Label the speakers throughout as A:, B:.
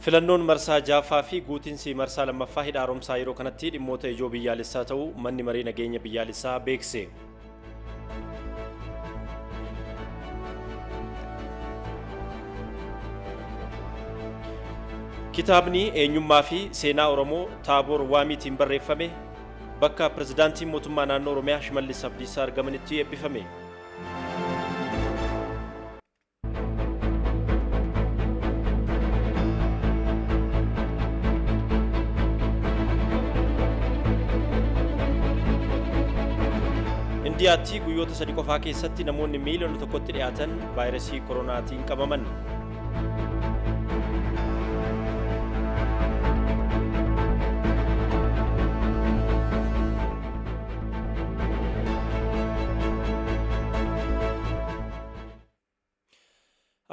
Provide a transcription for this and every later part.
A: Filannoon marsaa 6ffaa fi guutinsi marsaa 2ffaa hidha haaromsaa yeroo kanatti dhimmoota ijoo biyyaalessaa ta'uu Manni Maree Nageenya Biyyaalessaa beeksise. Kitaabni eenyummaa fi seenaa Oromoo Taaboor Waamiitiin barreeffame bakka Pirezidaantiin Mootummaa Naannoo Oromiyaa Shimallis Abdiisaa argamanitti eebbifame. Indiyaatti guyyoota sadi qofaa keessatti namoonni miiliyoona tokkotti dhiyaatan vaayirasii koronaatiin qabaman.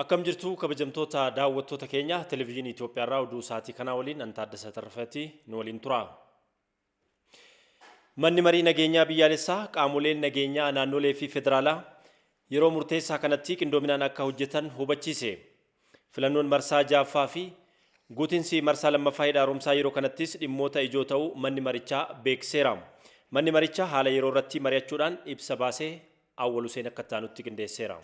A: Akkam jirtu kabajamtoota daawwattoota keenya televizyiinii Itoophiyaarraa oduu sa'aatii kanaa waliin an Taaddasa Tarrafeeti nu waliin tura. Manni marii nageenyaa biyyaalessaa qaamoleen nageenyaa naannolee fi federaalaa yeroo murteessaa kanatti qindoominaan akka hojjetan hubachiise. Filannoon marsaa 6ffaa fi guutinsi marsaa 2ffaa hidha haaromsaa yeroo kanattis dhimmoota ijoo ta'uu manni marichaa beeksiseera. Manni maricha haala yeroo irratti mari'achuudhaan ibsa baase Awwal Huseen akka itti aanutti qindeesseera.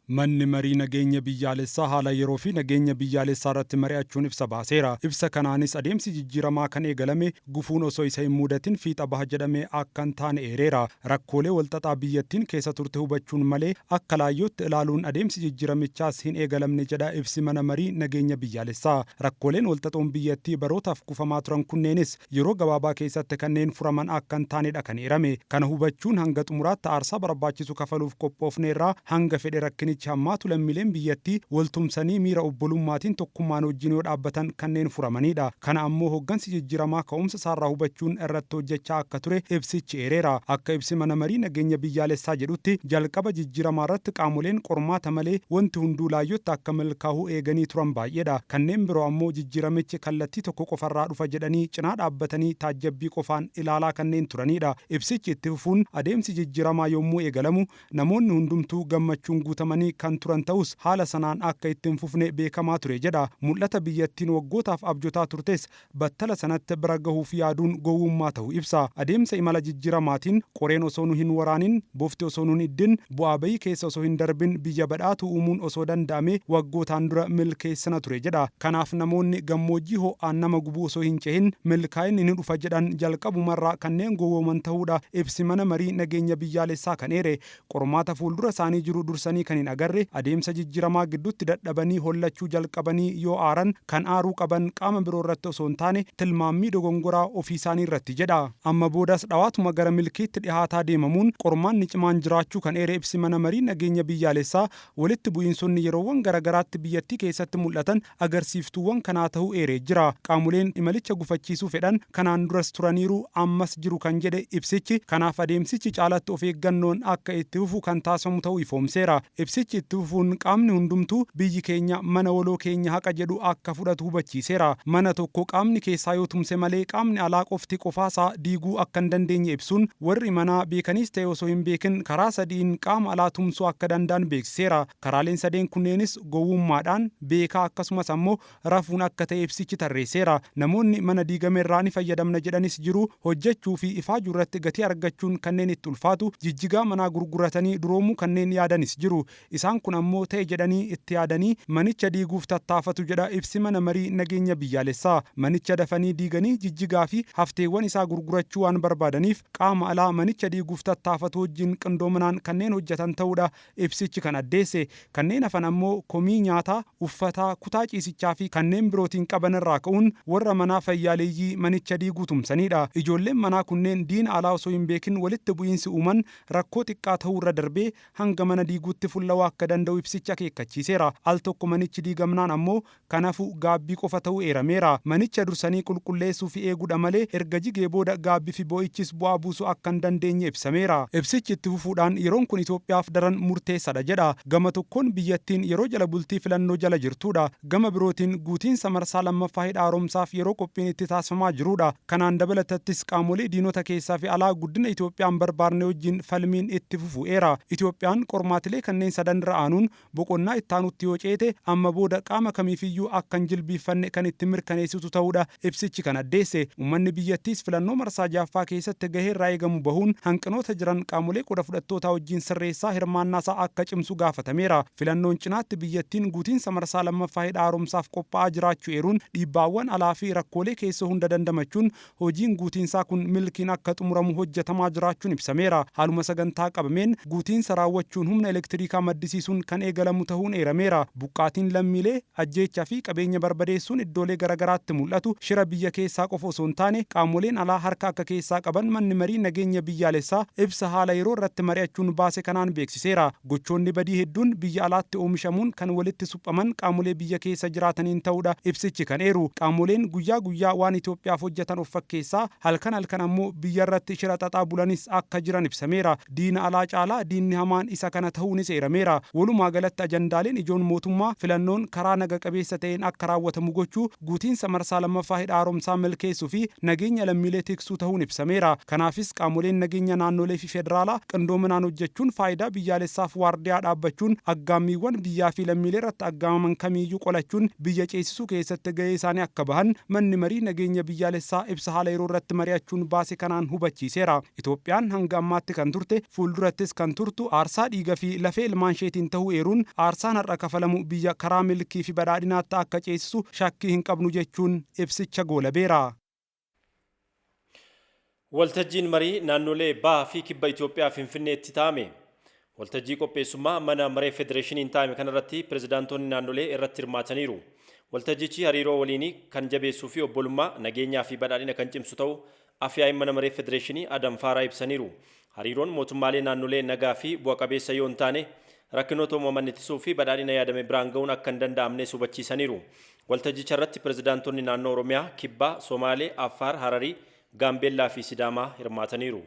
B: Manni Marii Nageenya Biyyaalessaa haala yeroo fi nageenya biyyaalessaa irratti mari'achuun ibsa baaseera. Ibsa kanaanis adeemsi jijjiiramaa kan eegalame gufuun osoo isa hin muudatin fiixa baha jedhamee akka hin taane eereera. Rakkoolee walxaxaa biyyattiin keessa turte hubachuun malee akka laayyootti ilaaluun adeemsi jijjiiramichaas hin eegalamne jedha ibsi Mana Marii Nageenya Biyyaalessaa. Rakkooleen walxaxoon biyyattii barootaaf kufamaa turan kunneenis yeroo gabaabaa keessatti kanneen furaman akka hin taanedha kan eerame. Kana hubachuun hanga xumuraatti aarsaa barbaachisu kafaluuf qophoofneerra. Hanga fedhe rakkinichi hammaatu lammiileen biyyattii waltumsanii miira obbolummaatiin tokkummaan wajjin yoo dhaabbatan kanneen furamaniidha. Kana ammoo hoggansi jijjiiramaa ka'umsa isaarraa hubachuun irratti hojjechaa akka ture ibsichi eereera. Akka ibsi Mana Marii Nageenya Biyyaalessaa jedhutti, jalqaba jijjiiramaarratti qaamoleen qormaata malee wanti hunduu laayyootti akka milkaahu eeganii turan baay'eedha. Kanneen biroo ammoo jijjiiramichi kallattii tokko qofarraa dhufa jedhanii cinaa dhaabbatanii taajjabbii qofaan ilaalaa kanneen turaniidha. Ibsichi itti fufuun adeemsi jijjiiramaa yommuu eegalamu namoonni hundumtuu gammachuun guutamanii kan turan ta'us haala sanaan akka itti hin fufne beekamaa ture jedha. Mul'ata biyyattiin waggootaaf abjotaa turtes battala sanatti bira gahuuf yaaduun gowwummaa ta'uu ibsa. Adeemsa imala jijjiiramaatiin qoreen osoo nu hin waraanin, bofti osoo nu hin iddin, bu'aa bayii keessa osoo hin darbin biyya badhaatuu uumuun osoo danda'amee waggootaan dura milkeessina ture jedha. Kanaaf namoonni gammoojjii ho'aan nama gubu osoo hin cehin milkaa'inni ni dhufa jedhan jalqabumarraa kanneen gowwooman tahuudha ibsi Mana Marii Nageenya Biyyaalessaa kan eere. Qormaata fuuldura isaanii jiru dursanii kan hin agarre, adeemsa jijjiramaa gidduutti dadhabanii hollachuu jalqabanii yoo aaran kan aaruu qaban qaama biroo irratti osoo hin taane tilmaammii dogongoraa ofiisaanii irratti jedha. Amma boodas dhawaatuma gara milkiitti dhihaataa deemamuun qormaanni cimaan jiraachuu kan eere ibsi Mana Marii Nageenya Biyyaalessaa, walitti bu'iinsonni yeroowwan garagaraatti biyyattii keessatti mul'atan agarsiiftuuwwan kanaa tahuu eeree jira. Qaamoleen imalicha gufachiisuu fedhan kanaan duras turaniiru, ammas jiru kan jedhe ibsichi, kanaaf adeemsichi caalatti of eeggannoon akka itti fufu kan taasifamu ta'uu ifoomseera. Ibsichi itti fufuun qaamni hundumtuu biyyi keenya mana waloo keenya haqa jedhu akka fudhatu hubachiiseera. Mana tokko qaamni keessaa yoo tumse malee qaamni alaa qofti qofaasaa diiguu akka hin dandeenye ibsuun, warri manaa beekaniis ta'e osoo hin beekin karaa sadiin qaama alaa tumsuu akka danda'an beeksiseera. Karaaleen sadeen kunneenis gowwummaadhaan, beekaa akkasumas ammoo rafuun akka ta'e ibsichi tarreesseera. Namoonni mana diigamerraa ni fayyadamna jedhanis jiru. Hojjechuu fi ifaajuurratti gatii argachuun kanneen itti ulfaatu, jijjigaa manaa gurguratanii duroomuu kanneen yaadanis jiru. Isaan kun ammoo ta'e jedhanii itti yaadanii manicha diiguuf tattaafatu jedha ibsi Mana Marii Nageenya Biyyaalessaa. Manicha dafanii diiganii jijjigaa fi hafteewwan isaa gurgurachuu waan barbaadaniif qaama alaa manicha diiguuf tattaafatu wajjin qindoominaan kanneen hojjetan ta'uudha ibsichi kan addeesse. Kanneen hafan ammoo komii nyaataa, uffataa, kutaa ciisichaa fi kanneen birootiin qaban irraa ka'uun warra manaa fayyaaleeyyii manicha diiguu tumsaniidha. Ijoolleen manaa kunneen diina alaa osoo hin beekin walitti bu'iinsi uuman rakkoo xiqqaa ta'uu irra darbee hanga mana diiguutti fulla'uu akka danda'u ibsichi akeekkachiiseera. Al tokko manichi diigamnaan ammoo kan hafu gaabbii qofa ta'uu eerameera. Manicha dursanii qulqulleessuu fi eeguudha malee erga jigee booda gaabbii fi boo'ichis bu'aa buusuu akka hin dandeenye ibsameera. Ibsichi itti fufuudhaan yeroon kun Itoophiyaaf daran murteessadha jedha. Gama tokkoon biyyattiin yeroo jala bultii filannoo jala jirtuudha. Gama birootiin guutiinsa marsaa lammaffaa hidha haaromsaaf yeroo qophiin itti taasifamaa jiruudha. Kanaan dabalatattis qaamolee diinota keessaa fi alaa guddina Itoophiyaa hin barbaadne wajjin falmiin itti fufuu eera. Itoophiyaan qormaatilee kanneen sadan. barbaadan irra aanuun boqonnaa ittaanutti yoo ceete amma booda qaama kamiifiyyuu akka hin jilbiiffanne kan itti mirkaneessitu ta'uudha ibsichi kan addeesse. Uummanni biyyattiis filannoo marsaa 6ffaa keessatti gahee irraa eegamu bahuun hanqinoota jiran qaamolee qooda fudhattootaa wajjin sirreessaa hirmaannaasaa akka cimsu gaafatameera. Filannoon cinaatti biyyattiin guutiinsa marsaa 2ffaa hidha haaromsaaf qophaa'aa jiraachuu eeruun dhiibbaawwan alaa fi rakkoolee keessoo hunda dandamachuun hojiin guutiinsaa kun milkiin akka xumuramu hojjetamaa jiraachuun ibsameera. Haaluma sagantaa qabameen guutiinsa raawwachuun humna elektiriikaa maddisiisuun kan eegalamu ta'uun eerameera. Buqqaatiin lammiilee, ajjeechaa fi qabeenya barbadeessuun iddoolee garaagaraatti mul'atu shira biyya keessaa qofa osoo hin taane qaamoleen alaa harka akka keessaa qaban manni marii nageenya biyyaalessaa ibsa haala yeroo irratti mari'achuun baase kanaan beeksiseera. Gochoonni badii hedduun biyya alaatti oomishamuun kan walitti suphaman qaamolee biyya keessa jiraataniin ta'uudha ibsichi kan eeru. Qaamoleen guyyaa guyyaa waan Itoophiyaaf hojjetan of fakkeessaa halkan halkan ammoo biyya irratti shira xaxaa bulanis akka jiran ibsameera. Diina alaa caalaa diinni hamaan isa kana ta'uunis eerameera. Walumaa galatti ajandaaleen ijoon mootummaa filannoon karaa naga qabeessa ta'een akka raawwatamu gochuu, guutiinsa marsaa 2ffaa hidha haaromsaa milkeessuu fi nageenya lammiilee tiksuu ta'uun ibsameera. Kanaafis qaamoleen nageenya naannolee fi federaalaa qindoominaan hojjechuun faayidaa biyyaalessaaf waardiyaa dhaabbachuun aggaammiiwwan biyyaa fi lammiilee irratti aggaamaman kamiiyyuu qolachuun biyya ceesisuu keessatti gahee isaanii akka bahan manni marii nageenya biyyaalessaa ibsa haala yeroo irratti mari'achuun baase kanaan hubachiiseera. Itoophiyaan hanga ammaatti kan turte fuuldurattis kan turtu aarsaa dhiiga fi lafee ilmaan isheetiin ta'uu eeruun aarsaan har'a kafalamu biyya karaa milkii fi badhaadhinaatti akka ceesisu shakkii hin qabnu jechuun ibsicha goolabeera.
A: Waltajjiin marii naannolee Bahaa fi Kibba Itoophiyaa Finfinneetti taa'ame. Waltajjii qopheessummaa mana maree federeeshiniin taa'ame kanarratti pirezidaantoonni naannolee irratti hirmaataniiru. Waltajjichi hariiroo waliinii kan jabeessuu fi obbolummaa nageenyaa fi badhaadhina kan cimsu ta'uu afyaa'iin mana maree federeeshinii Adam Faaraa ibsaniiru. Hariiroon mootummaalee naannolee nagaa fi bu'a qabeessa yoo hin taane rakkinoota uumaman ittisuu fi badhaadhina yaadame biraan ga'uun akka hin danda'amnes hubachiisaniiru. Waltajjicha irratti pirezidaantonni naannoo Oromiyaa, Kibbaa, Somaalee, Affaar, Hararii, Gaambeellaa fi Sidaamaa hirmaataniiru.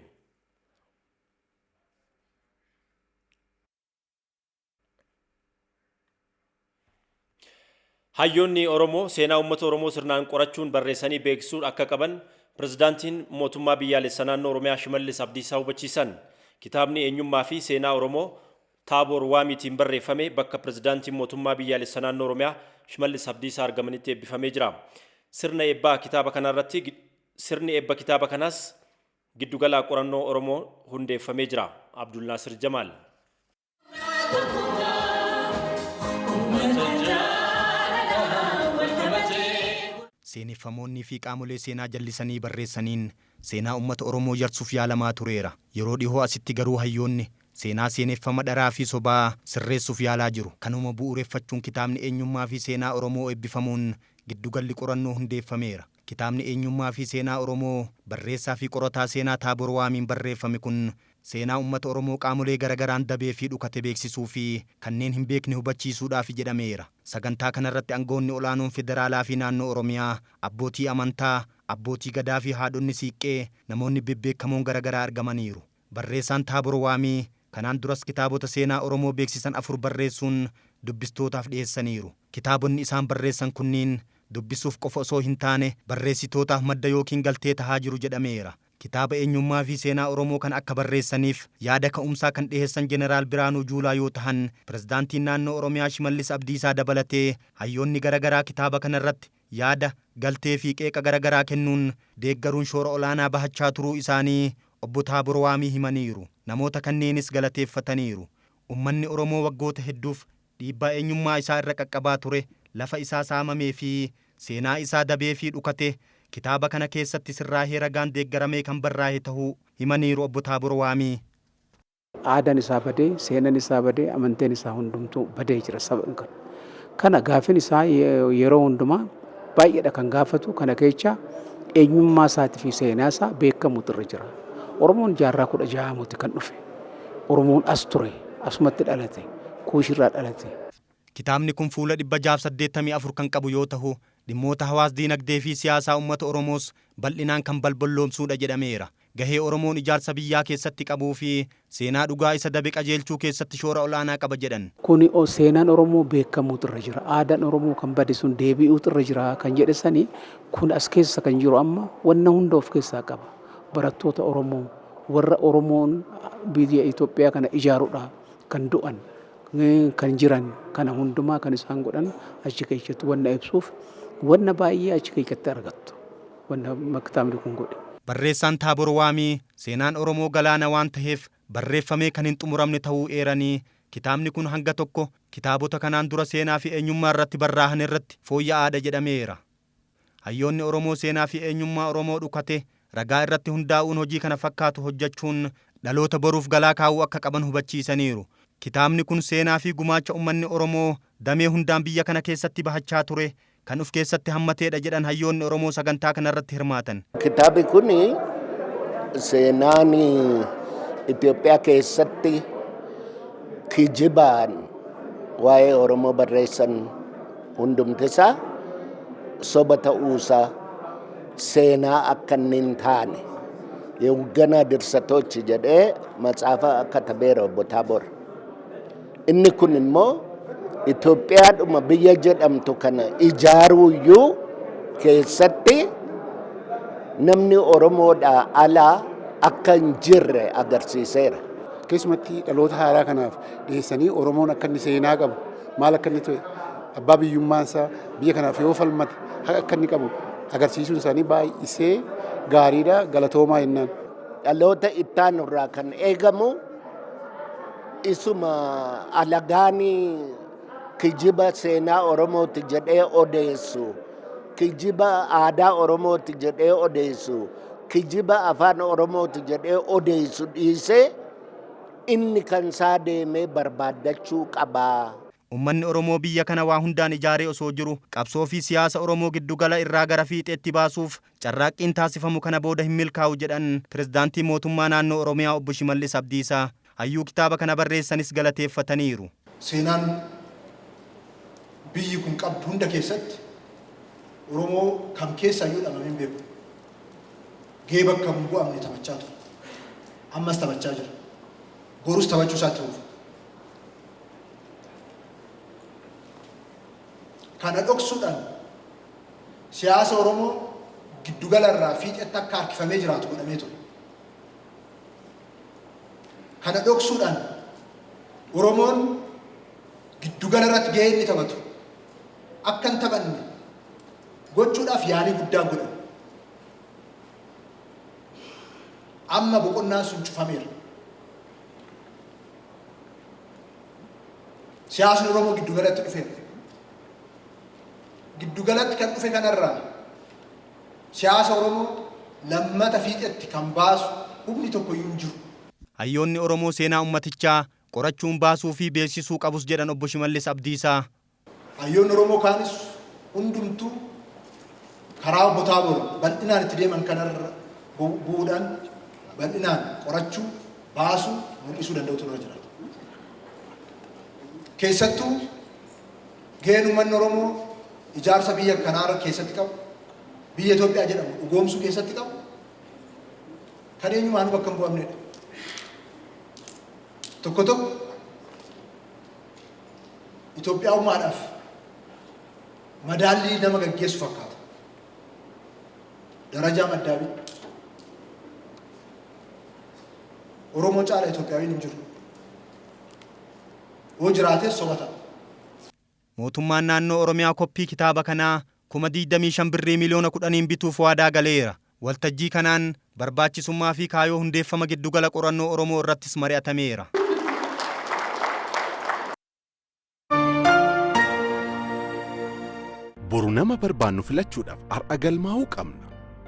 A: Hayyoonni Oromoo seenaa uummata Oromoo sirnaan qorachuun barreessanii beeksisuu akka qaban pirezidaantiin mootummaa biyyaalessa naannoo Oromiyaa Shimallis Abdiisaa hubachiisan. Kitaabni eenyummaa fi seenaa Oromoo Taaboor Waamiitiin barreeffame bakka pirezidaantiin mootummaa biyyaalessa naannoo Oromiyaa Shimallis Abdiisaa argamanitti eebbifamee jira. Sirna eebbaa kitaaba kanarratti sirni eebba kitaaba kanaas giddugala qorannoo Oromoo hundeeffamee jira. Abdul Naasir Jamaal.
C: Seeneffamoonnii fi qaamolee seenaa jallisanii barreessaniin seenaa uummata Oromoo yarsuuf yaalamaa tureera. Yeroo dhihoo asitti garuu hayyoonni seenaa seeneffama dharaa fi sobaa sirreessuuf yaalaa jiru. Kanuma bu'uureffachuun kitaabni eenyummaa fi seenaa Oromoo eebbifamuun giddugalli qorannoo hundeeffameera. Kitaabni eenyummaa fi seenaa Oromoo barreessaa fi qorataa seenaa Taaboor Waamiin barreeffame kun seenaa uummata Oromoo qaamolee garagaraan dabee fi dhukate beeksisuu fi kanneen hin beekne hubachiisuudhaaf jedhameera. Sagantaa kanarratti aangoonni olaanoon federaalaa fi naannoo Oromiyaa, abbootii amantaa, abbootii gadaa fi haadhonni siiqqee namoonni bebbeekamoon garagaraa argamaniiru. Barreessaan Taaboor Waamii kanaan duras kitaabota seenaa Oromoo beeksisan 4 barreessuun dubbistootaaf dhiyeessaniiru. Kitaabonni isaan barreessan kunniin dubbisuuf qofa osoo hin taane barreessitootaaf madda yookiin galtee tahaa jiru jedhameera. Kitaaba eenyummaa fi seenaa Oromoo kan akka barreessaniif yaada ka'umsaa kan dhiyeessan Jeneraal Biraanuu Juulaa yoo tahan pirezidaantiin naannoo Oromiyaa Shimallis Abdiisaa dabalatee hayyoonni garagaraa kitaaba kanarratti yaada galtee fi qeeqa garagaraa kennuun deeggaruun shoora olaanaa bahachaa turuu isaanii obbo Taaboor Waamii himaniiru. Namoota kanneenis galateeffataniiru. Uummanni Oromoo waggoota hedduuf dhiibbaa eenyummaa isaa irra qaqqabaa ture, lafa isaa saamamee fi seenaa isaa dabee fi dhukate kitaaba kana keessatti sirraahee ragaan deeggaramee kan barraa'e ta'uu himaniiru obbo Taaboor Waamii.
D: Aadaan isaa badee, seenaan isaa badee, amanteen isaa hundumtuu badee jira saba kana. Kana gaafin isaa yeroo hundumaa baay'eedha kan gaafatu kana keessa eenyummaa isaatii fi seenaa isaa beekamutu irra jira. Oromoon jaarraa 16 kan dhufe. Oromoon as ture, asumatti dhalate, kuushirraa dhalate.
C: Kitaabni kun fuula 684 kan qabu yoo ta'u dhimmoota hawaas diinagdee fi siyaasaa uummata Oromoos bal'inaan kan balballoomsuudha jedhameera. Gahee Oromoon ijaarsa biyyaa keessatti qabuu fi seenaa dhugaa isa dabe qajeelchuu keessatti shoora olaanaa qaba jedhan.
D: Kuni seenaan Oromoo beekamuutu irra jira. Aadaan Oromoo kan bade sun deebi'uutu irra jira kan jedhe sanii kun as keessa kan jiru amma wanna hunda of keessaa qaba. Barattoota Oromoo warra Oromoon biyya Itoophiyaa kana ijaaruudhaaf kan du'an Kan jiran kana hundumaa kan isaan godhan achi keessatti wanna ibsuuf wanna baay'ee achi keessatti argattu wanna kitaabni kun godhe.
C: Barreessaan Taabor Waamii seenaan Oromoo galaana waan ta'eef barreeffamee kan hin xumuramne ta'uu eeranii, kitaabni kun hanga tokko kitaabota kanaan dura seenaa fi eenyummaa irratti barraa'an irratti fooyya'aadha jedhameera. Hayyoonni Oromoo seenaa fi eenyummaa Oromoo dhukate ragaa irratti hundaa'uun hojii kana fakkaatu hojjechuun dhaloota boruuf galaa kaa'uu akka qaban hubachiisaniiru. Kitaabni kun seenaa fi gumaacha uummanni Oromoo damee hundaan biyya kana keessatti bahachaa ture kan of keessatti hammateedha jedhan hayyoonni Oromoo sagantaa kanarratti hirmaatan.
E: Kitaabni kun seenaan Itoophiyaa keessatti kijibaan waa'ee Oromoo barreessan hundumtisaa soba ta'uusaa, seenaa akka inni hin taane የውገና ድርሰቶች jedhee matsaafa katabeera obbo Taabor. Inni kun immoo Itoophiyaadhuma biyya jedhamtu kana ijaaruuyyuu keessatti namni Oromoodhaa alaa akka hin jirre agarsiiseera.
F: Keessumatti dhaloota haaraa kanaaf dhiyeessanii Oromoon akka inni seenaa qabu, maal akka inni ta'e, abbaa biyyummaansaa biyya kanaaf yoo falmate haqa akka inni qabu agarsiisuun isaanii baay'isee gaariidha, galatoomaa jennaan.
E: Dhaloota ittaanu irraa kan eegamu isuma alagaanii kijiba seenaa Oromooti jedhee odeessu, kijiba aadaa Oromooti jedhee odeessu, kijiba afaan Oromooti jedhee odeessu dhiisee inni kan isaa deemee barbaaddachuu qabaa.
C: Uummanni Oromoo biyya kana waa hundaan ijaaree osoo jiru qabsoo fi siyaasa Oromoo giddugala irraa gara fiixeetti baasuuf carraaqqiin taasifamu kana booda hin milkaa'u jedhan pirezidaantii mootummaa naannoo Oromiyaa obbo Shimallis Abdiisaa. Hayyuu kitaaba kana barreessanis galateeffataniiru.
G: Seenaan biyyi kun qabdu hunda keessatti Oromoo kam keessaayyuu dhabamee hin beeku. Gahee bakka hin bu'amne taphachaa ture. Ammas taphachaa jira. Borus taphachuu isaatti fufa. Kana dhoksuudhaan siyaasa Oromoo giddugala irraa fiixetti akka harkifamee jiraatu godhamee ture. Kana dhoksuudhaan Oromoon giddugala irratti gahee inni taphatu akka hin taphanne gochuudhaaf yaalii guddaan godhame. Amma boqonnaan sun cufameera. Siyaasni Oromoo giddugalatti dhufeera. Giddugalatti kan dhufe kanarraa siyaasa Oromoo lammata fiixetti kan baasu humni tokkoyyuu hin jiru.
C: Hayyoonni Oromoo seenaa uummatichaa qorachuun baasuu fi beeksisuu qabus jedhan obbo Shimallis Abdiisaa.
G: Hayyoonni Oromoo kaanis hundumtuu karaa obbo Taabor bal'inaan itti deeman kanarra bu'uudhaan bal'inaan qorachuu, baasuu, mul'isuu danda'utu irra jiraata. Keessattuu gaheen uummanni Oromoo ijaarsa biyya kanaa keessatti qabu, biyya Itoophiyaa jedhamu dhugoomsuu keessatti qabu kan eenyumaanuu bakka hin bu'amnedha. Tokko tokko Itoophiyaa'ummaadhaaf madaallii nama gaggeessu fakkaata. Darajaa maddaabii. Oromoo caala Itoophiyaawiin hin jiru. Yoo jiraates soba ta'a.
C: Mootummaan naannoo Oromiyaa koppii kitaaba kanaa 25,000 birrii miliyoona 10n bituuf waadaa galeera. Waltajjii kanaan barbaachisummaa fi kaayoo hundeeffama giddugala qorannoo Oromoo irrattis mari'atameera.
H: Boru nama barbaannu filachuudhaaf har'a galmaa'uu qabna.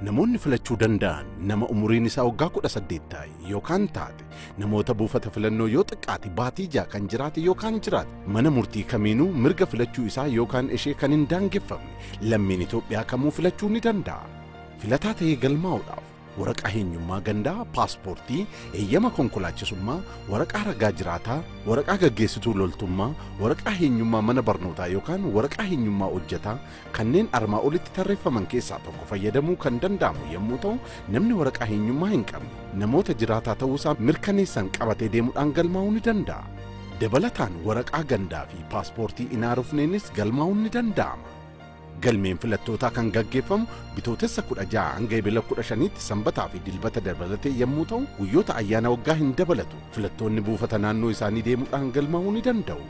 H: Namoonni filachuu danda'an nama umuriin isaa waggaa 18 ta'e yookaan taate, namoota buufata filannoo yoo xiqqaate baatii 6 kan jiraate yookaan jiraate, mana murtii kamiinuu mirga filachuu isaa yookaan ishee kan hin daangeffamne lammiin Itoophiyaa kamuu filachuu ni danda'a. Filataa ta'ee galmaa'uudhaaf waraqaa eenyummaa gandaa, paaspoortii, eeyyama konkolaachisummaa, waraqaa ragaa jiraataa, waraqaa gaggeessituu loltummaa, waraqaa eenyummaa mana barnootaa yookaan waraqaa eenyummaa hojjetaa kanneen armaa olitti tarreeffaman keessaa tokko fayyadamuu kan danda'amu yommuu ta'u, namni waraqaa eenyummaa hin qabne namoota jiraataa ta'uusaa mirkaneessan qabatee deemuudhaan galmaa'uu ni danda'a. Dabalataan waraqaa gandaa fi paaspoortii hin haarofneenis galmaa'uun ni danda'ama. Galmeen filattootaa kan gaggeeffamu Bitootessa 16 hanga Ebila 15tti Sanbataa fi Dilbata dabalatee yommuu ta'u, guyyoota ayyaana waggaa hin dabalatu. Filattoonni buufata naannoo isaanii deemuudhaan galmaa'uu ni danda'u.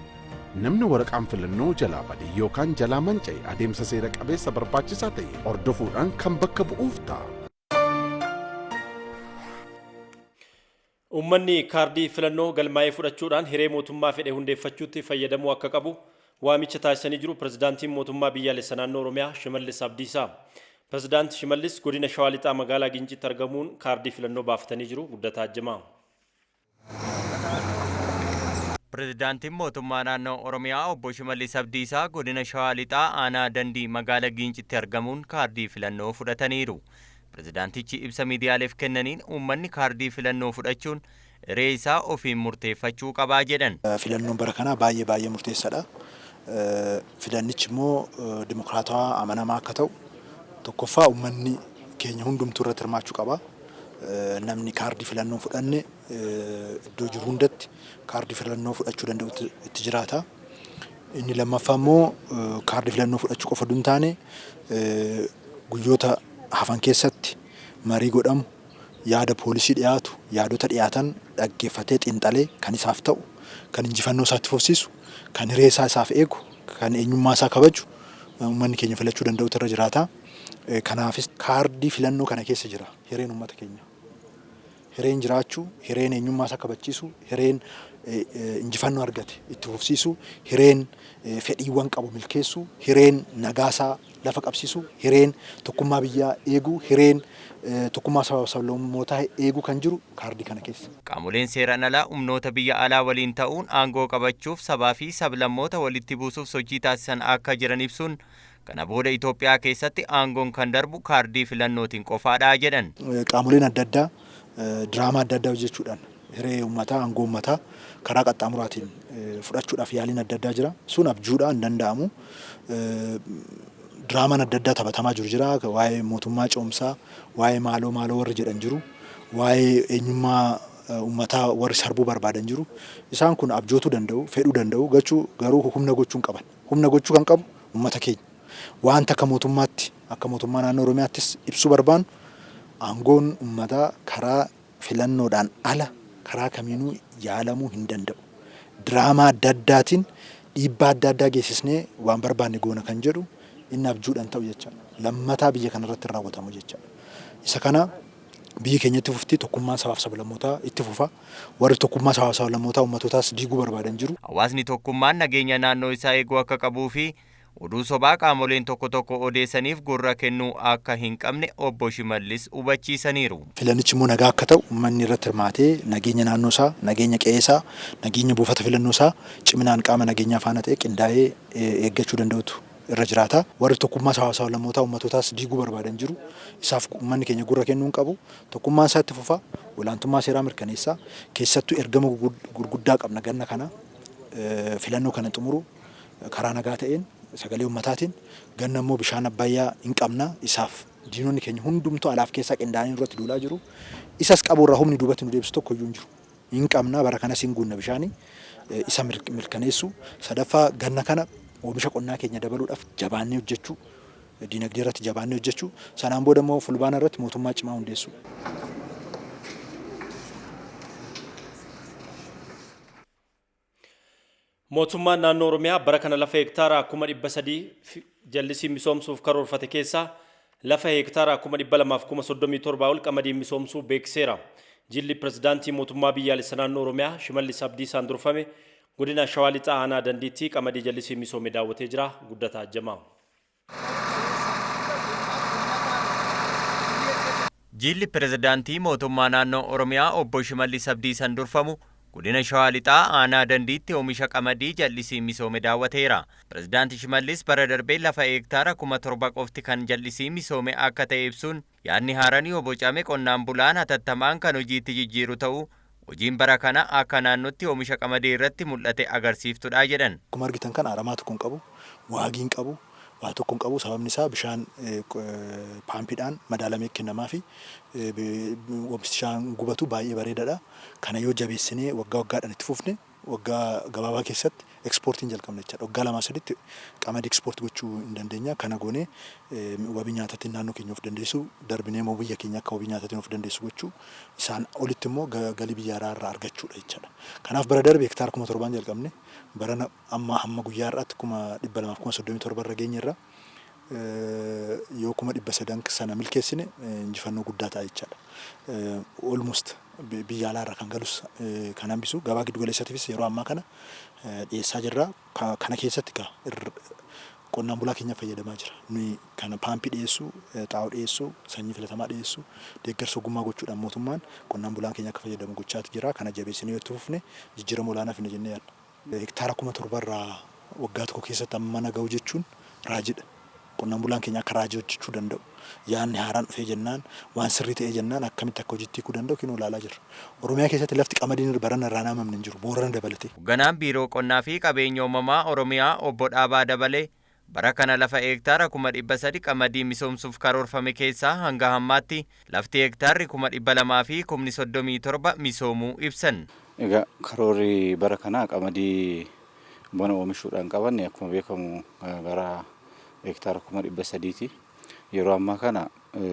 H: Namni waraqaan filannoo jalaa bade yookaan jalaa manca'e adeemsa seera qabeessa barbaachisaa ta'e hordofuudhaan kan bakka bu'uuf ta'a.
A: Uummanni kaardii filannoo galmaa'ee fudhachuudhaan hiree mootummaa fedhe hundeeffachuutti fayyadamuu akka qabu waamicha taasisanii jiru Pirezidaantiin Mootummaa Biyyaalessa Naannoo Oromiyaa Shimallis Abdiisaa. Pirezidaanti Shimallis godina Shawaa Lixaa magaalaa Ginciitti argamuun kaardii filannoo baafatanii jiru. Guddataa Ajjamaa.
I: Pirezidaantiin Mootummaa Naannoo Oromiyaa Obbo Shimallis Abdiisaa godina Shawaa Lixaa aanaa Dandii magaalaa Ginciitti argamuun kaardii filannoo fudhataniiru. Pirezidaantichi ibsa miidiyaaleef kennaniin uummanni kaardii filannoo fudhachuun hiree isaa ofiin murteeffachuu qabaa jedhan.
G: Filannoon bara kanaa baay'ee baay'ee murteessaadha. Filannichi immoo dimokiraatawaa amanamaa akka ta'u tokkoffaa uummanni keenya hundumtuu irratti hirmaachuu qaba. Namni kaardii filannoo fudhanne iddoo jiru hundatti kaardii filannoo fudhachuu danda'u itti jiraata. Inni lammaffaa immoo kaardii filannoo fudhachuu qofa hin taane guyyoota hafan keessatti marii godhamu, yaada poolisii dhiyaatu, yaadota dhiyaatan dhaggeeffatee xiinxalee kan isaaf ta'u, kan injifannoo isaatti fufsiisu, kan hiree isaa isaaf eegu, kan eenyummaa isaa kabaju uummanni keenya filachuu danda'utu irra jiraata. Kanaafis kaardii filannoo kana keessa jira hireen uummata keenya. Hireen jiraachuu, hireen eenyummaa isaa kabachiisu, hireen injifannoo argate itti fufsiisu, hireen fedhiiwwan qabu milkeessu, hireen nagaasaa lafa qabsiisu, hireen tokkummaa biyyaa eeguu, hireen tokkummaa saba sablammootaa eeguu kan jiru kaardii kana keessa.
I: Qaamoleen seeraan alaa humnoota biyya alaa waliin ta'uun aangoo qabachuuf sabaa fi sablammoota walitti buusuuf sochii taasisan akka jiran ibsuun kana booda Itoophiyaa keessatti aangoon kan darbu kaardii filannootiin qofaadha jedhan.
G: Qaamoleen adda addaa diraamaa adda addaa hojjechuudhaan hiree uummataa, aangoo uummataa karaa qaxxaamuraatiin fudhachuudhaaf yaaliin adda addaa jira. Sun abjuudha, hin danda'amu. Diraamaan adda addaa taphatamaa jiru jira. Waa'ee mootummaa ce'umsaa, waa'ee maaloo maaloo warri jedhan jiru. Waa'ee eenyummaa uummataa warri sarbuu barbaadan jiru. Isaan kun abjootuu danda'u, fedhuu danda'u, gachuu garuu humna gochuu hin qaban. Humna gochuu kan qabu uummata keenya. Wanta akka mootummaatti, akka mootummaa naannoo Oromiyaattis ibsuu barbaannu aangoon uummataa karaa filannoodhaan ala karaa kamiinuu yaalamuu hin danda'u. Diraamaa adda addaatiin dhiibbaa adda addaa geessisnee waan barbaanne goona kan jedhu inni abjuudhaan ta'u jechaadha. Lammataa biyya kanarratti hin raawwatamu jechaadha. Isa kana biyyi keenya itti fufti, tokkummaan sabaaf sablammootaa itti fufa. Warri tokkummaa sabaaf sablammootaa uummatootaas diiguu barbaadan jiru.
I: Hawaasni tokkummaan nageenya naannoo isaa eeguu akka qabuu fi oduu sobaa qaamoleen tokko tokko odeessaniif gurra kennuu akka hin qabne Obbo Shimallis hubachiisaniiru.
G: Filannichi immoo nagaa akka ta'u uummanni irratti hirmaatee nageenya naannoo isaa, nageenya qe'ee isaa, nageenya buufata filannoo isaa ciminaan qaama nageenyaa faana ta'e qindaa'ee eeggachuu danda'utu irra jiraata. Warri tokkummaa sabaaf sablammootaa uummatootaas diiguu barbaadan jiru. Isaaf uummanni keenya gurra kennuu hin qabu. Tokkummaan isaa itti fufa. Olaantummaa seeraa mirkaneessa. Keessattuu ergama gurguddaa qabna ganna kana filannoo kana xumuru karaa nagaa ta'een sagalee uummataatiin ganna immoo bishaan Abbayyaa hin qabna. Isaaf diinonni keenya hundumtuu alaaf keessaa qindaa'anii irratti duulaa jiru. Isas qabuurraa humni duubatti nu deebisu tokko iyyuu hin jiru. Hin qabna, bara kanas hin guunna bishaanii isa mirkaneessu. Sadaffaa ganna kana oomisha qonnaa keenya dabaluudhaaf jabaannee hojjechuu, diinagdee irratti jabaannee hojjechuu, sanaan booda immoo fulbaana irratti mootummaa cimaa hundeessuu.
A: Mootummaan naannoo Oromiyaa bara kana lafa hektaara 300,000 jallisiin misoomsuuf karoorfate keessaa lafa hektaara 237,000 ol qamadiin misoomsuu beeksiseera. Jilli Pirezidaantii Mootummaa Biyyaalessa Naannoo Oromiyaa Shimallis Abdiisaan durfame godina Shawaa Lixaa aanaa Dandiitti qamadii jallisiin misoome daawwatee jira. Guddataa Ajjamaa.
I: Jilli Pirezidaantii Mootummaa Naannoo Oromiyaa Obbo Shimallis Abdiisaan durfamu godina Shawaa Lixaa aanaa Dandiitti oomisha qamadii jallisiin misoome daawwateera. Pirezidaanti Shimallis bara darbee lafa hektaara 7,000 qofti kan jallisii misoome akka ta'e ibsuun yaadni haaraan yoo bocame qonnaan bulaan hatattamaan kan hojiitti jijjiiru ta'uu hojiin bara kana akka naannootti oomisha qamadii irratti mul'ate agarsiiftudha jedhan.
G: Akkuma argitan kan aramaa tokko hin qabu, waagii hin qabu, waa tokko hin qabu. Sababni isaa bishaan paampiidhaan madaalamee kennamaa fi bishaan gubatu baay'ee bareedaadha. Kana yoo jabeessinee waggaa waggaadhaan itti fufne Waggaa gabaabaa keessatti ekspoortiin jalqabna jechaadha. Waggaa 2-3tti qamadii ekspoortii gochuu hin dandeenya. Kana goonee wabii nyaataatiin naannoo keenya of dandeessu, darbinee immoo biyya keenya akka wabii nyaataatiin of dandeessu gochuu, isaan olitti immoo galii biyya alaa irraa argachuudha jechaadha. Kanaaf bara darbe hektaara 7,000n jalqabne, barana amma hamma guyyaa har'aatti 237,000 irra geenyerra. Yoo 300,000 sana milkeessine injifannoo guddaa ta'a jechaadha. Almost biyya alaa irraa kan galus kan hambisu, gabaa giddu galeessatiifis yeroo ammaa kana dhiyeessaa jirra. Kana keessatti qonnaan bulaa keenya fayyadamaa jira. Nuyi kana paampii dhiyeessuu, xaa'oo dhiyeessuu, sanyii filatamaa dhiyeessuu, deeggarsa ogummaa gochuudhaan mootummaan qonnaan bulaan keenya akka fayyadamu gochaati jira. Kana jabeessinee yoo itti fufne jijjiirama olaanaa finna jennee yaadna. Hektaara 7,000 irraa waggaa tokko keessatti amma mana ga'u jechuun raajiidha. Qonnaan bulaan keenya akka raajii hojjechuu danda'u, yaadni haaraan dhufee jennaan, waan sirrii ta'ee jennaan akkamitti akka hojiitti hiikuu danda'u kinoo ilaalaa jirra. Oromiyaa keessatti lafti qamadiin barana irraa haamamne hin jiru, Boorana dabalatee.
I: Hoogganaan Biiroo Qonnaa fi Qabeenya Uumamaa Oromiyaa Obbo Dhaabaa Dabalee bara kana lafa hektaara 300,000 qamadii misoomsuuf karoorfame keessaa hanga hammaatti lafti hektaarri 237,037 misoomuu ibsan.
J: Egaa karoorri bara kanaa qamadii bona oomishuudhaan qabanne akkuma beekamu gara hektaara 300,000ti. Yeroo ammaa kana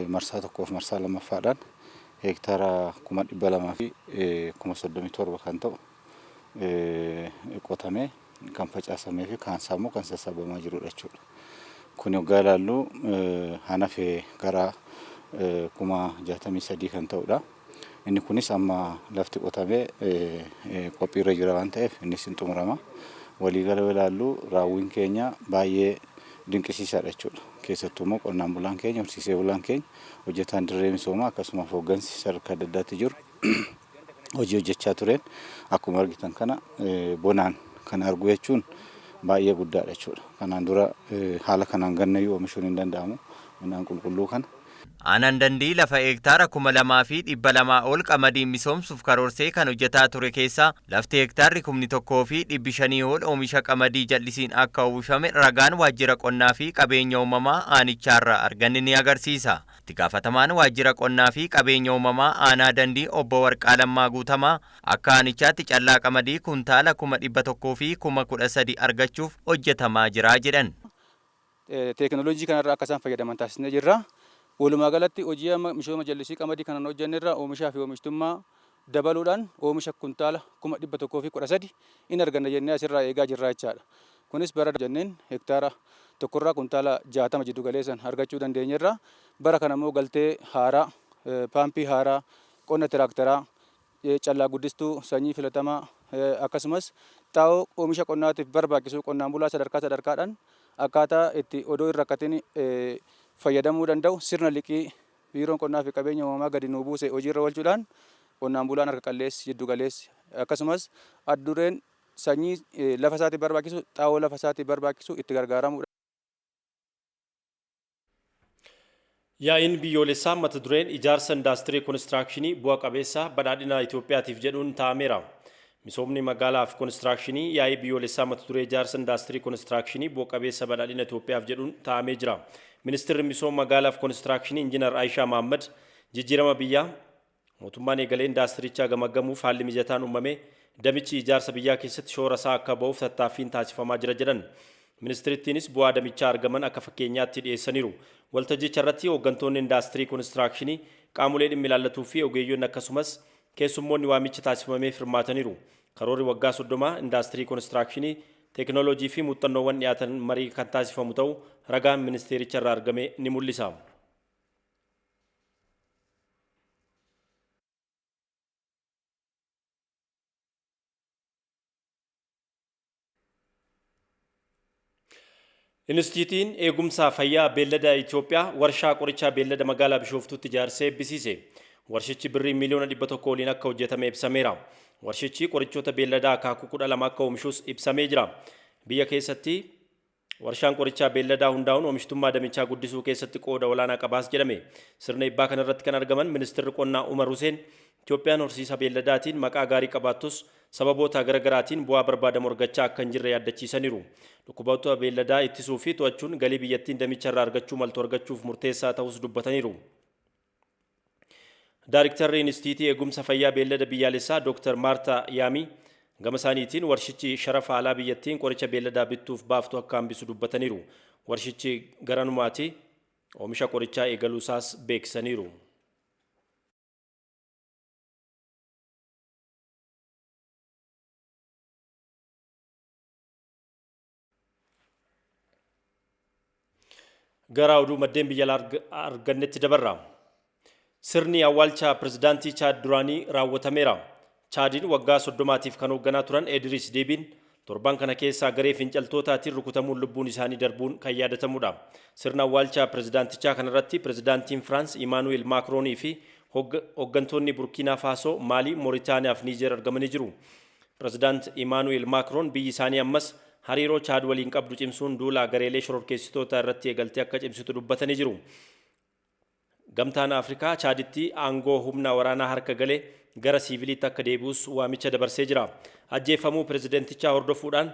J: marsaa tokkoof marsaa lammaffaadhaan hektaara 237,037 kan ta'u qotamee kan facaasamee fi kaan isaa immoo kan sassaabamaa jirudha jechuudha. Kun yoggaa ilaallu hanafee gara 63,000 kan ta'udha. Inni kunis amma lafti qotamee qophiirra jira waan ta'eef innis hin xumurama. Waliigala yoo ilaallu raawwiin keenya baay'ee dinqisiisaadha jechuudha. Keessattuu immoo qonnaan bulaan keenya, horsiisee bulaan keenya, hojjetaan dirree misoomaa akkasumas hooggansi sadarkaa adda addaatti jiru hojii hojjechaa tureen akkuma argitan kana bonaan kan argu jechuun baay'ee guddaadha jechuudha. Kanaan dura haala kanaan gannayyuu oomishuun hin danda'amu midhaan qulqulluu kana.
I: Aanaan Dandii lafa hektaara 2,200 ol qamadii misoomsuuf karoorsee kan hojjetaa ture keessaa lafti hektaarri 1,500 ol oomisha qamadii jal'isiin akka uwwifame ragaan waajjira qonnaa fi qabeenya uumamaa aanichaarraa arganne ni agarsiisa. Itti gaafatamaan waajjira qonnaa fi qabeenya uumamaa aanaa Dandii Obbo Warqaa Lammaa Guutamaa akka aanichaatti callaa qamadii kuntaala 113,013 argachuuf hojjetamaa jira jedhan.
K: Teekinooloojii kanarraa akka isaan fayyadaman taasisnee jirra. Walumaa galatti hojii amma misooma jallisii qamadii kanaan hojjenne irraa oomishaa fi oomishtummaa dabaluudhaan oomisha kuntaala 113,000 in arganna jennee asirraa eegaa jirra jechaadha. Kunis bara jenneen hektaara tokkorraa kuntaala 60 jiddu galeessan argachuu dandeenyerra. Bara kana immoo galtee haaraa, paampii haaraa, qonna tiraaktaraa, callaa guddistuu, sanyii filatamaa akkasumas xaa'oo oomisha qonnaatiif barbaachisu qonnaan bulaa sadarkaa sadarkaadhaan akkaataa itti odoo hin rakkatin fayyadamuu danda'u sirna liqii biiroon qonnaa fi qabeenya uumamaa gadi nuu buuse hojiirra oolchuudhaan qonnaan bulaan harka qalleessi, jiddu galeessi akkasumas addureen sanyii lafa isaatiif barbaachisu, xaa'oo lafa isaatiif barbaachisu itti gargaaramuudha.
A: Yaa'iin biyyoolessaa mata dureen ijaarsa indaastirii konistiraakshinii bu'a qabeessa badhaadhina Itoophiyaatiif jedhuun taa'ameera. Misoomni magaalaa fi konistiraakshinii yaa'ii biyyoolessaa mata duree ijaarsa indaastirii konistiraakshinii bu'a qabeessa badhaadhina Itoophiyaaf jedhuun taa'amee jira. Ministeerri misooma magaalaa fi konistiraakshinii Injiinar Aayishaa Mahammad jijjiirama biyyaa mootummaan eegalee indaastirichaa gamaggamuuf haalli mijataan uumame damichi ijaarsa biyyaa keessatti shoora isaa akka ba'uuf tattaaffiin taasifamaa jira jedhan. Ministirittiinis bu'aa damichaa argaman akka fakkeenyaatti dhiyeessaniiru. Waltajjicha irratti hooggantoonni indaastirii konistiraakshinii, qaamolee dhimmi ilaallatuu fi ogeeyyonni akkasumas keessummoonni waamichi taasifameef hirmaataniiru. Karoorri waggaa 30 indaastirii konistiraakshinii, teekinooloojii fi muuxannoowwan dhiyaatan marii kan taasifamu ta'uu ragaan ministeericha irraa argame ni mul'isa. Inistiitiin eegumsa fayyaa beellada Itoophiyaa warshaa qorichaa beellada magaalaa Bishooftuutti ijaarsee eebbisiise. Warshichi birrii 100,000,000 oliin akka hojjetame ibsameera. Warshichi qorichoota beelladaa akaakuu 12 akka oomishus ibsamee jira. Biyya keessatti warshaan qorichaa beelladaa hundaa'uun oomishtummaa damichaa guddisuu keessatti qooda olaanaa qabaas jedhame. Sirna eebbaa kanarratti kan argaman ministeerri qonnaa Umar Huseen Itoophiyaan horsiisa beelladaatiin maqaa gaarii qabaattus sababoota garaagaraatiin bu'aa barbaadamu argachaa akka hin jirre yaaddachiisaniiru. Dhukkuboota beelladaa ittisuu fi to'achuun galii biyyattiin damicha irraa argachuu maltu argachuuf murteessaa ta'us dubbataniiru. Daayrektarri Inistiitii Eegumsa Fayyaa Beellada Biyyaalessaa Dr. Maartaa Yaamii Gama isaaniitiin warshichi sharafa alaa biyyattiin qoricha beelladaa bittuuf baaftu akka hambisu dubbataniiru. Warshichi garanumaati oomisha qorichaa eegaluusaas beeksisaniiru. Gara oduu maddeen biyya alaa argannetti dabarra. Sirni awwaalcha pirezidaantii Chaad duraanii raawwatameera. Chaadiin waggaa 30tiif kan hoogganaa turan Edris Deebiin torban kana keessaa garee finciltootaatiin rukutamuun lubbuun isaanii darbuun kan yaadatamudha. Sirna awwaalcha pirezidaantichaa kanarratti pirezidaantiin Firaans Imaanu'eel Maakroonii fi hooggantoonni Burkiinaa Faasoo, Maalii, Mooritaaniyaa fi Niijeer argamanii jiru. Pirezidaant Imaanu'eel Maakroon biyyi isaanii ammas hariiroo Chaad waliin qabdu cimsuun duula gareelee shororkeessitoota irratti eegaltee akka cimsitu dubbatanii jiru. Gamtaan Afrikaa Chaaditti aangoo humna waraanaa harka galee gara siiviliitti akka deebi'us waamicha dabarsee jira. Ajjeefamuu pirezidantichaa hordofuudhaan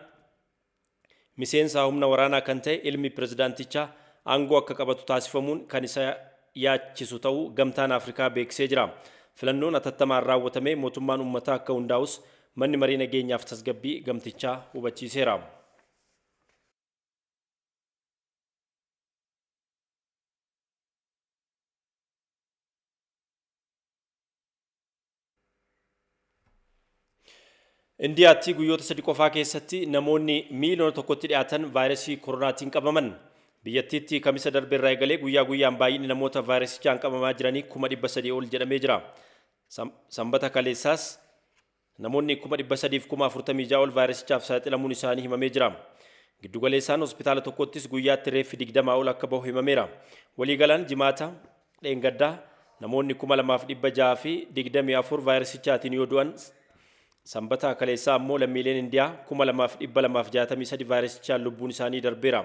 A: miseensa humna waraanaa kan ta'e ilmi pirezidantichaa aangoo akka qabatu taasifamuun kan isa yaachisu ta'uu Gamtaan Afrikaa beeksisee jira. Filannoon atattamaan raawwatamee mootummaan uummataa akka hundaa'us manni marii nageenyaaf tasgabbii gamtichaa hubachiiseera. Indiyaatti guyyoota 3 qofaa keessatti namoonni miiliyoona 1tti dhiyaatan vaayirasii koronaatiin qabaman. Biyyattiitti kamisa darbe irraa eegalee guyyaa guyyaan baay'inni namoota vaayirasichaan qabamaa jiranii 300,000 ol jedhamee jira. Sanbata kaleessaas namoonni 346,000 ol vaayirasichaaf saaxilamuun isaanii himamee jira. Giddugaleessaan hospitaala tokkottis guyyaatti reeffi 20 ol akka bahu himameera. Waliigalaan jimaata dheengaddaa namoonni 2624 vaayirasichaatiin yoo du'an, Sanbata kaleessaa ammoo lammiileen Indiyaa 2263 vaayirasichaan lubbuun isaanii darbeera.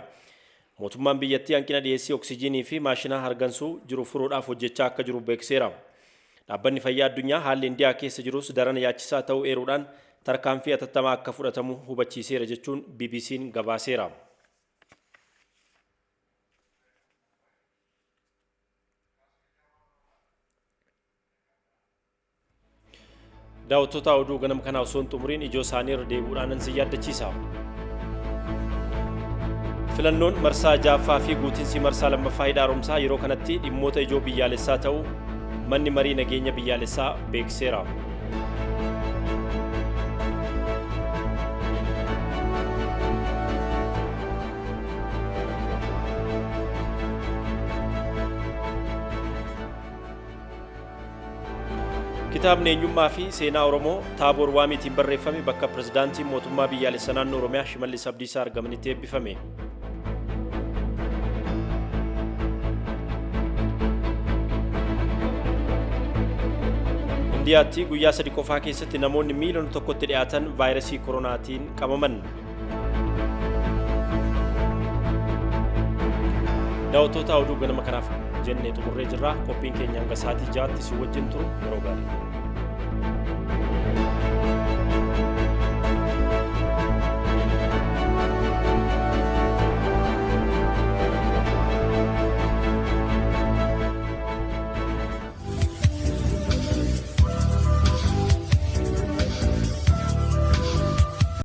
A: Mootummaan biyyattii hanqina dhiyeessii oksijiinii fi maashina hargansuu jiru furuudhaaf hojjechaa akka jiru beeksiseera. Dhaabbanni fayyaa addunyaa haalli Indiyaa keessa jirus daran yaachisaa ta'uu eeruudhaan tarkaanfii atattamaa akka fudhatamu hubachiiseera jechuun BBC'n gabaaseera. Daawwattoota, oduu ganama kanaa osoo hin xumuriin ijoo isaanii irra deebi'uudhaan si yaaddachiisa. Filannoon marsaa 6ffaa fi guutinsi marsaa 2ffaa hidha haaromsaa yeroo kanatti dhimmoota ijoo biyyaalessaa ta'uu manni marii nageenya biyyaalessaa beeksiseera. Kitaabni eenyummaa fi seenaa Oromoo Taaboor Waamiitiin barreeffame bakka pirezidaantiin mootummaa biyyaalessa naannoo Oromiyaa Shimallis Abdiisaa argamanitti eebbifame. Indiyaatti guyyaa 3 qofaa keessatti namoonni miiliyoona 1tti dhiyaatan vaayirasii koronaatiin qabaman. Daawwattoota, oduu ganama kanaaf jennee xumurree jirra. Qophiin keenya hanga sa'aatii 6tti si wajjin turu. Yeroo gaarii.